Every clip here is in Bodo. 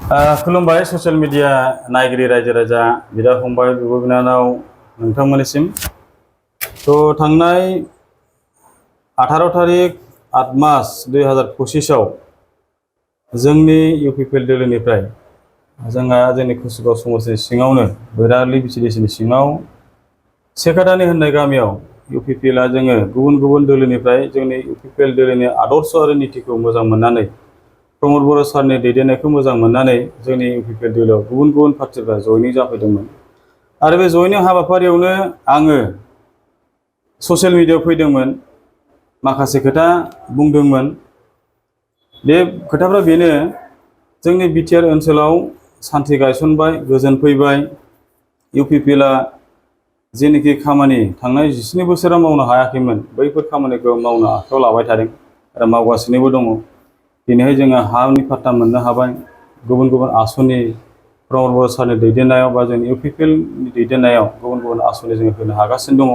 खुलुमबाय ससियेल मिडिया नायगिरि रायजो राजा बिदा फंबाय बिब' बिनानाव नोंथांमोननिसिम थांनाय 18 तारिख 8 मास 2025 आव जोंनि इउपिपिएल दोलोनिफ्राय जोंहा जोंनि कुसुगाव समाजनि सिङावनो बैरालि बिटिडिसिनि सिङाव सेकादानि होननाय गामियाव इउपिपिएलआ जोङो गुबुन गुबुन दोलोनिफ्राय जोंनि इउपिपिएल दोलोनि आदर्श आरो नीतिखौ मोजां मोननानै प्रमद बर' सारनि दैदेननायखौ मोजां मोननानै जोंनि इउपिपिएल दोलोआव गुबुन गुबुन पार्टिफ्रा जयनिं जाफैदोंमोन आरो बे जयनिं हाबाफारियावनो आङो ससियेल मिडियायाव फैदोंमोन माखासे खोथा बुंदोंमोन। बे खोथाफ्रा बेनो जोंनि बिटिआर ओनसोलाव सान्थि गायसनबाय गोजोन फैबाय इउपिपिएलआ जेनोखि खामानि थांनाय 19 बोसोराव मावनो हायाखैमोन बैफोर खामानिखौ मावनो आखायाव लाबाय थादों आरो मावगासिनोबो दङ। दिनैहाय जोङो हानि पाट्टा मोननो हाबाय गुबुन गुबुन आसनि प्रमद बर' सारनि दैदेननायाव बा जोंनि इउपिपिएलनि दैदेननायाव गुबुन गुबुन आसनि जोङो होनो हागासिनो दङ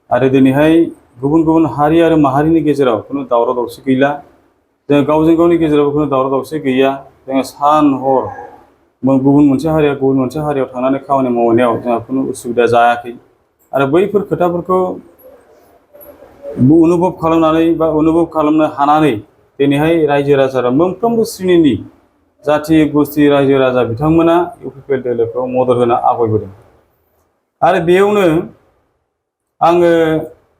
आरो दिनैहाय गुबुन गुबुन हारि आरो माहारिनि गेजेराव खुनु दावराव दावसि गैला। जों गावजों गावनि गेजेराव खुनु दावराव दावसि गैया। जोङो सान हर गुबुन मोनसे हारिया गुबुन मोनसे हारियाव थांनानै खामानि मावनायाव जोंहा खुनु उसुबिदा जायाखै आरो बैफोर खोथाफोरखौ अनुभव खालामनानै बा अनुभव खालामनो हानानै दिनैहाय रायजो राजा मोनफ्रोमबो श्रेणिनि जाथि गोष्ठी रायजो राजा बिथांमोना इउपिपिएल दोलोखौ मदद होना आवगायबोदों आरो बेयावनो आङो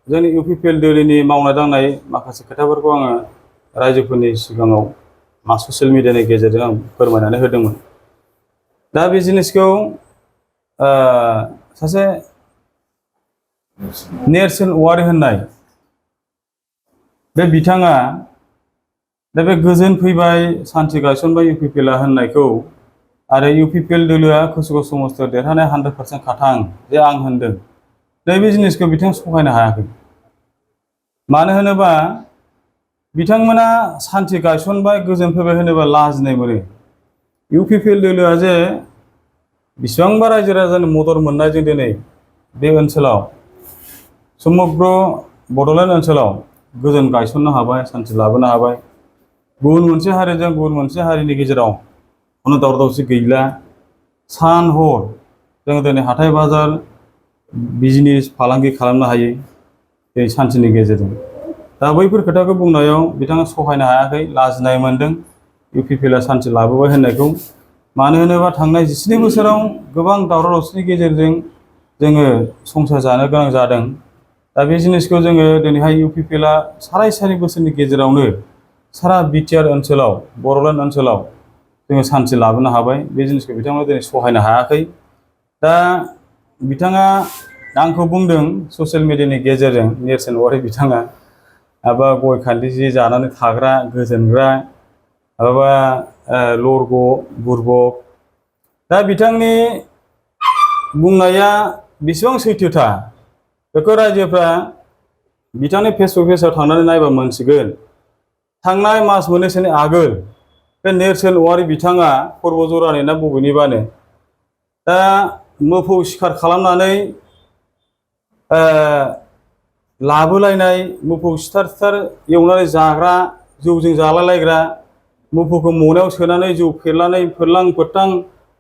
जोंनि इउपिपिएल दोलोनि मावनाय दांनाय माखासे खोथाफोरखौ आङो रायजोफोरनि सिगाङाव ससियेल मिडियानि गेजेरजों आं फोरमायनानै होदोंमोन। दा बे जिनिसखौ सासे नेरसोन औवारि होननाय बे बिथाङा दा बे गोजोन फैबाय सान्थि गायसनबाय इउपिपिएलआ होननायखौ आरो इउपिपिएल दोलोआ कुसुगाव समस्तियाव देरहानाय 100% खाथां जे आं होनदों नैबे जिनिसखौ बिथाङा सहायनो हायाखै। मानो होनोबा बिथांमोना सान्थि गायसनबाय गोजोन फैबाय होनोबा लाजिनाय मोनो। इउपिपिएल दोलोआ जे बेसेबांबा रायजो राजानि मदद मोननायजों दिनै बे ओनसोलाव समग्र बड'लेण्ड ओनसोलाव गोजोन गायसननो हाबाय सान्थि लाबोनो हाबाय। गुबुन मोनसे हारिजों गुबुन मोनसे हारिनि गेजेराव खुनु दावराव दावसि गैला। सान हर जोङो दिनै हाथाय बाजार बिजनेस फालांगि खालामनो हायो दिनै सान्थिनि गेजेरजों। दा बैफोर खोथाखौ बुंनायाव बिथाङा सहायनो हायाखै लाजिनाय मोनदों इउपिपिएलआ सान्थि लाबोबाय होननायखौ। मानो होनोबा थांनाय 19 बोसोराव गोबां दावराव दावसिनि गेजेरजों जोङो संसार जानो गोनां जादों। दा बे जिनिसखौ जोङो दिनैहाय इउपिपिएलआ साराय बोसोरनि गेजेरावनो सारा बिटिआर ओनसोलाव बड'लेण्ड ओनसोलाव जोङो सान्थि लाबोनो हाबाय। बे जिनिसखौ बिथांमोना दिनै सहायनो हायाखै। दा बिथाङा आंखौ बुंदों ससियेल मिडियानि गेजेरजों नेरसोन औवारि बिथाङा माबा गय खान्दि जानानै थाग्रा गोजोनग्रा माबा लरग' बुरबक। दा बिथांनि बुंनाया बेसेबां सैथोथा बेखौ रायजोफ्रा बिथांनि फेसबुक पेजआव थांनानै नायबा मोनसिगोन। थांनाय मास मोननैसोनि आगोल बे नेरसोन औवारि बिथाङा खर्ब जरानि ना बबेनिबानो दा मोफौ सिखार खालामनानै लाबोलायनाय मोफौ सिथार सिथार एवनानै जाग्रा जौजों जालायलायग्रा मोफौखौ मनायाव सोनानै जौ फेरलानै फोरलां फोरथां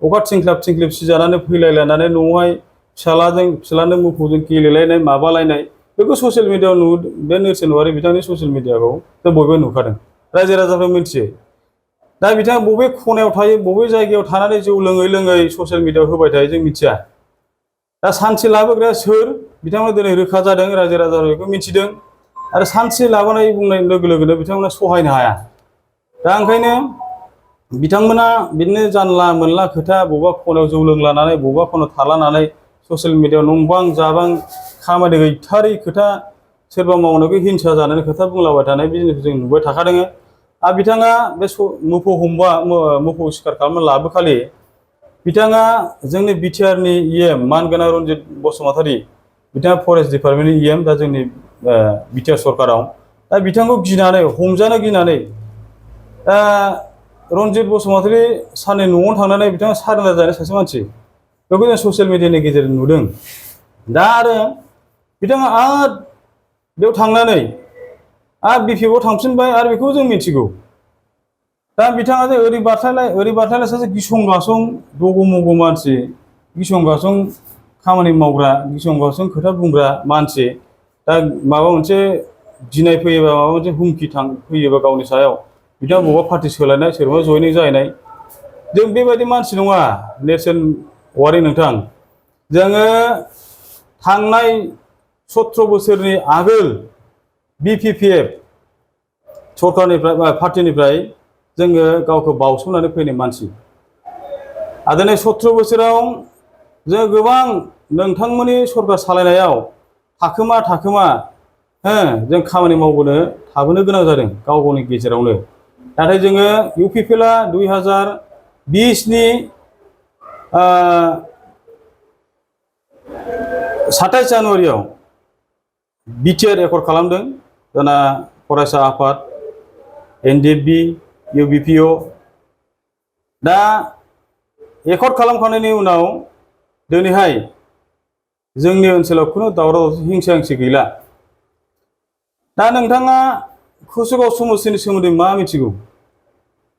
अखा थिंख्लाब थिंख्लिब सिजानानै फैलायलायनानै न'आवहाय फिसालाजों मोफौजों गेलेलायनाय माबालायनाय बेखौ ससियेल मिडियायाव बे नेरसोन औवारि बिथांनि ससियेल मिडियाखौ जों बयबो नुखादों रायजो राजाफ्रा मिथियो। दा बिथाङा बबे खनायाव थायो बबे जायगायाव थानानै जौ लोङै लोङै ससियेल मिडियायाव होबाय थायो जों मिथिया। दा सान्थि लाबोग्राया सोर बिथांमोना दिनै रोखा जादों रायजो राजाफ्रा बेखौ मिथिदों आरो सान्थि लाबोनाय बुंनाय लोगो लोगोनो बिथांमोना सहायनो हाया। दा ओंखायनो बिथांमोना बिदिनो जानला मोनला खोथा बबेबा खनायाव जौ लोंलानानै बबेबा खनायाव थालानानै ससियेल मिडियायाव नंबां जाबां खामानि गैथारै खोथा सोरबा मावनायखौ हिंसा जानानै खोथा बुंलाबाय थानाय बे जिनिसखौ जों नुबाय थाखादों। आरो बिथाङा बे मोफौ सिखार खालामना लाबोखालि बिथाङा जोंनि बिटिआरनि मानगोनां रन्जित बसुमतारी बिथाङा फरेस्ट डिपार्टमेन्टनि दा जोंनि बिटिआर सरकाराव दा बिथांखौ गिनानै हमजानो गिनानै दा रन्जित बसुमतारी सारनि न'आव थांनानै बिथाङा सारेन्डार जानाय सासे मानसि बेखौ जों ससियेल मिडियानि गेजेरजों नुदों। दा आरो बिथाङा आरो बेयाव थांनानै आरो बिपिएफआव थांफिनबाय आरो बेखौ जों मिथिगौ। दा बिथाङा जे ओरै बारस्लायलाय सासे गिसं गासं दग' मग' मानसि, गिसं गासं खामानि मावग्रा, गिसं गासं खोथा बुंग्रा मानसि, दा माबा मोनसे गिनाय फैयोबा, माबा मोनसे हुमखि फैयोबा गावनि सायाव, बिथाङा बबेबा पार्टि सोलायनाय, सोरबा जयनिं जाहैनाय, जों बेबायदि मानसि नङा नेरसोन औवारि नोंथां। जोङो थांनाय 17 बोसोरनि आगोल BPPF सरकारनिफ्राय पार्टिनिफ्राय जोङो गावखौ बावसोमनानै फैनाय मानसि। आरो नै 17 बोसोराव जों गोबां नोंथांमोननि सरकार सालायनायाव थाखोमा जों खामानि मावबोनो थाबोनो गोनां जादों गाव गावनि गेजेरावनो। नाथाय जोङो UPPLआ 2020नि 27 जानुवारियाव बिटिआर रेकर्ड खालामदों। जोंना फरायसा आफाद, NDFB, UBPO। दा रेकर्ड खालामखांनायनि उनाव दिनैहाय जोंनि ओनसोलाव खुनु दावराव हिंसा गैला। दा नोंथाङा कुसुगाव समस्तिनि सोमोन्दै मा मिथिगौ?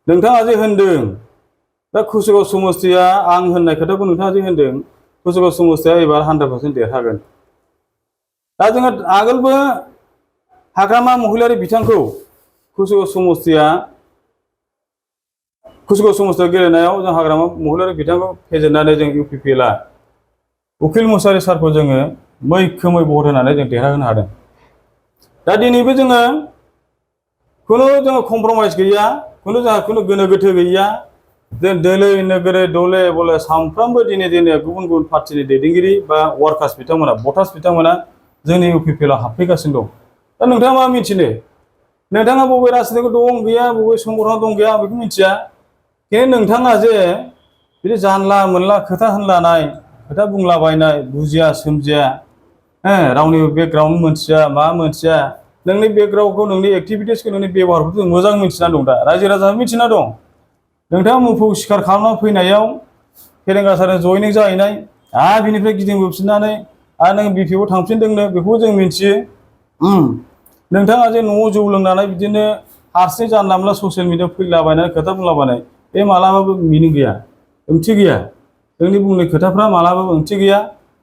नोंथाङा जे होनदों दा कुसुगाव समस्तिया, आं होननाय खोथाखौ नोंथाङा जे होनदों कुसुगाव समस्तिया एबार 100% देरहागोन। दा जोङो आगोलबो हाग्रामा महिलारि बिथांखौ कुसुगाव समस्तियाव गेलेनायाव जों हाग्रामा महिलारि बिथांखौ फेजेननानै जों UPPLआ उखिल मुसाहारि सारखौ जोङो मैखोमै भट होनानै जों देरहाहोनो हादों। दा दिनैबो जोङो कमप्रमाइज गैया, जोंहा गोनो गोथो गैया। जों दोलै नोगोरै दले बले सानफ्रामबो दिनै गुबुन गुबुन पार्टिनि दैदेनगिरि बा वार्कार्स बिथांमोना, भटार्स बिथांमोना जोंनि UPPLआव हाबफैगासिनो दं। दा नोंथाङा मा मिथिनो? नोंथाङा बबे राजनितिकआव दं गैया, बबे संगठनाव दं गैया, आं बेखौ मिथिया। खिन्थु नोंथाङा जे बिदि जानला मोनला खोथा होनलानाय, खोथा बुंलाबायनाय, बुजिया सोमजिया, रावनिबो बेकग्राउन्ड मोनथिया, मा मोनथिया, नोंनि बेकग्राउन्डखौ, नोंनि एक्टिभिटिसखौ, नोंनि बेबहारखौ जों मोजां मिथिना दं। दा रायजो राजाया मिथिना दं। नोंथाङा मोफौ सिखार खालामना फैनायाव फेरेंगा सारजों जयनिं जाहैनाय, आरो बिनिफ्राय गिदिंबोफिननानै आरो नों BPO थांफिनदोंनो, बेखौ जों मिथियो। नोंथाङा जे न'आव जौ लोंनानै बिदिनो हारसिं जानला मोनला ससियेल मिडियाआव फैलाबायनानै खोथा बुंलाबायनाय, बे मालाबाबो मिनिं गैया, ओंथि गैया। नोंनि बुंनाय खोथाफ्रा मालाबाबो ओंथि गैया।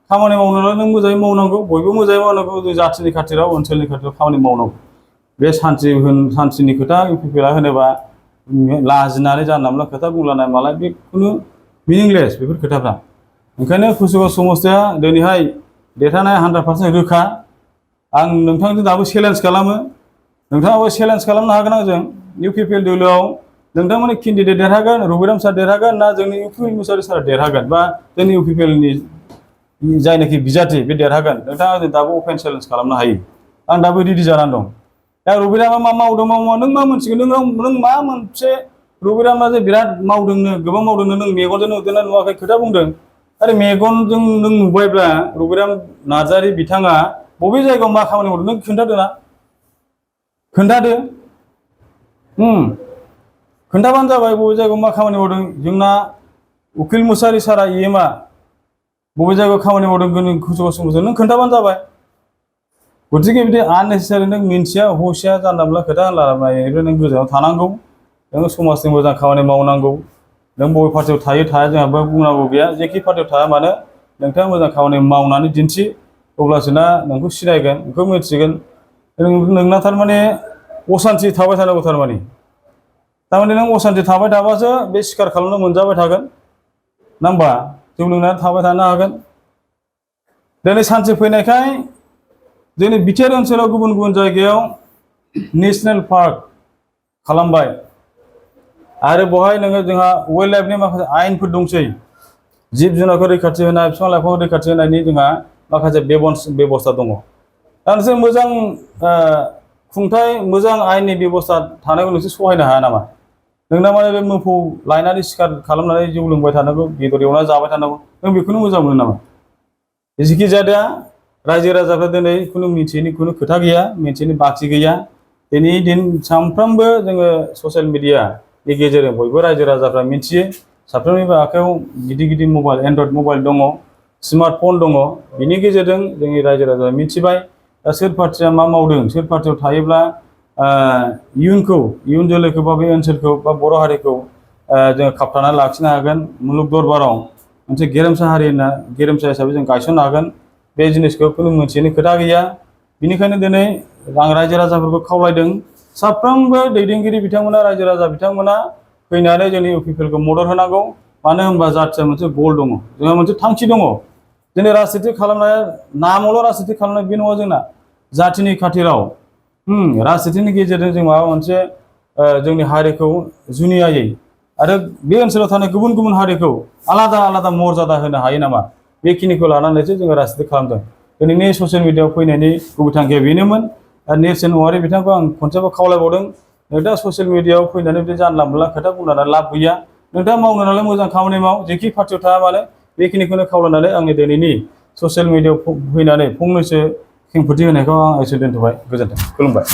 खामानि मावनानै नों मोजाङै मावनांगौ, बयबो मोजाङै मावनांगौ। जों जाथिनि खाथिराव, ओनसोलनि खाथिराव खामानि मावनांगौ। बे सान्थिनि खोथा UPPLआ होनोबा लाजिनानै जानला मोनला खोथा बुंलानाय मालाय, बे खुनु मिनिंलेस बेफोर खोथाफ्रा। ओंखायनो कुसुगाव समस्तिया दिनैहाय देरहानाया 100% रोखा। आं नोंथांजों दाबो चेलेन्ज खालामो, नोंथाङाबो चेलेन्ज खालामनो हागोन आंजों। UPPL दोलोआव नोंथांमोननि केन्डिडेट देरहागोन, रबिराम सार देरहागोन ना जोंनि उखिल मुसाहारि सार देरहागोन, बा जोंनि UPPLनि जायनाखि बिजाथि बे देरहागोन? नोंथाङा आंजों दाबो अपेन चेलेन्ज खालामनो हायो। आं दाबो रेडि जानानै दं। दा रबिरामा मा मावदों मावा, नों मा मोनथिगोन? नों मा मोनसे रबिरामा जे बिराद मावदोंनो, गोबां मावदोंनो, नों मेगनजों नुदोंना नुवाखै खोथा बुंदों। आरे मेगनजों नों नुबायब्ला रबिराम नार्जारि बिथाङा बबे जायगायाव मा खामानि मावदों नों खोन्थादो ना, खोन्थादो। खोन्थाबानो जाबाय बबे जायगायाव मा खामानि मावदों। जोंना उखिल मुसाहारि सारा EMआ बबे जायगायाव खामानि मावदों कुसुगाव समस्तियाव, नों खोन्थाबानो जाबाय। गतिके बिदि आननेसेसारि नों मिन्थिया हसिया जानला मोनला खोथा होनलाबायनायनिफ्राय नों गोजानाव थानांगौ। नों समाजनि मोजां खामानि मावनांगौ। नों बबे पार्टियाव थायो थाया जोंहा बेयाव बुंनांगौ गैया। जेखि पार्टियाव थाया मानो नोंथाङा मोजां खामानि मावनानै दिन्थि, अब्लासो ना नोंखौ सिनायगोन, नोंखौ मिथिगोन। नोंना थारमाने असान्थि थाबाय थानांगौ। थारमाने नों असान्थि थाबाय थाबासो बे सिखार खालामनो मोनजाबाय थागोन, नङा होमबा? जौ लोंनानै थाबाय थानो हागोन। दिनै सान्थि फैनायखाय जोंनि बिटिआर ओनसोलाव गुबुन गुबुन जायगायाव नेसनेल पार्क खालामबाय। आरो बेवहाय जोंहा वाइल्ड लाइफनि माखासे आयेनफोर दंसै। जिब जुनारखौ रैखाथि होनाय, बिफां लाइफांखौ रैखाथि होनायनि जोंहा माखासे बेबस्था दङ। दा नोंसोर मोजां खुंथाय, मोजां आयेननि बेबस्था थानायखौ नोंसोर सहायनो हाया नामा? नोंना माने बे मोफौ लायनानै सिखार खालामनानै जौ लोंबाय थानांगौ, बेदर एवनानै जाबाय थानांगौ, नों बेखौनो मोजां मोनो नामा? जेखि जाया रायजो राजाफ्रा दिनै खुनु मिथियैनि खुनु खोथा गैया, मिथियैनि बाखि गैया। दिनैनि दिन सानफ्रोमबो जोङो ससियेल मिडियानि गेजेरजों बयबो रायजो राजाफ्रा मिथियो। साफ्रोमनिबो आखायाव गिदिर गिदिर मबाइल, एन्ड्रइड मबाइल दङ, स्मार्टफन दङ। बिनि गेजेरजों जोंनि रायजो राजाया मिथिबाय दा सोर पार्टिया मा मावदों, सोर पार्टियाव थायोब्ला इयुन जोलैखौ बा बे ओनसोलखौ बा बर' हारिखौ जोङो खाबथानानै लाखिनो हागोन, मुलुग दरबाराव मोनसे गेरेमसा हारि होनना गेरेमसा हिसाबै जों गायसननो हागोन, बे जिनिसखौ खुनु मोनथिनो खोथा गैया। बेनिखायनो दिनै आं रायजो राजाफोरखौ खावलायदों, साफ्रोमबो दैदेनगिरि बिथांमोना, रायजो राजा बिथांमोना फैनानै जोंनि इउपिपिएलखौ मदद होनांगौ। मानो होनबा जाथिया मोनसे गल दङ, जोंहा मोनसे थांखि दङ। दिनै राजनिति खालामनाया नामावल' राजनिति खालामनाय बे नङा जोंना, जातिनि खाथिराव राजनितिनि गेजेरजों जों माबा मोनसे जोंनि हारिखौ जुनियायै आरो बे ओनसोलाव थानाय गुबुन गुबुन हारिखौ आलादा आलादा मर्यादा होनो हायो नामा, बेखिनिखौ लानानैसो जोङो राजनिति खालामदों। दिनैनि ससियेल मिडियायाव फैनायनि गुबै थांखिया बेनोमोन। नेरसोन औवारि बिथांखौ आं खनसेबो खावलायबावदों, नोंथाङा ससियेल मिडियायाव फैनानै बे जानला मोनला खोथा बुंनानै लाब गैया। नोंथाङा मावनो नालाय मोजां खामानि माव, जेखि पार्टियाव थाया मानो, बेखिनिखौनो खावलायनानै आंनि दिनैनि ससियेल मिडियायाव फैनानै फंनैसो खेंफोरथि होनायखौ आं एसे दोनथ'बाय। गोजोन्थों, खुलुमबाय।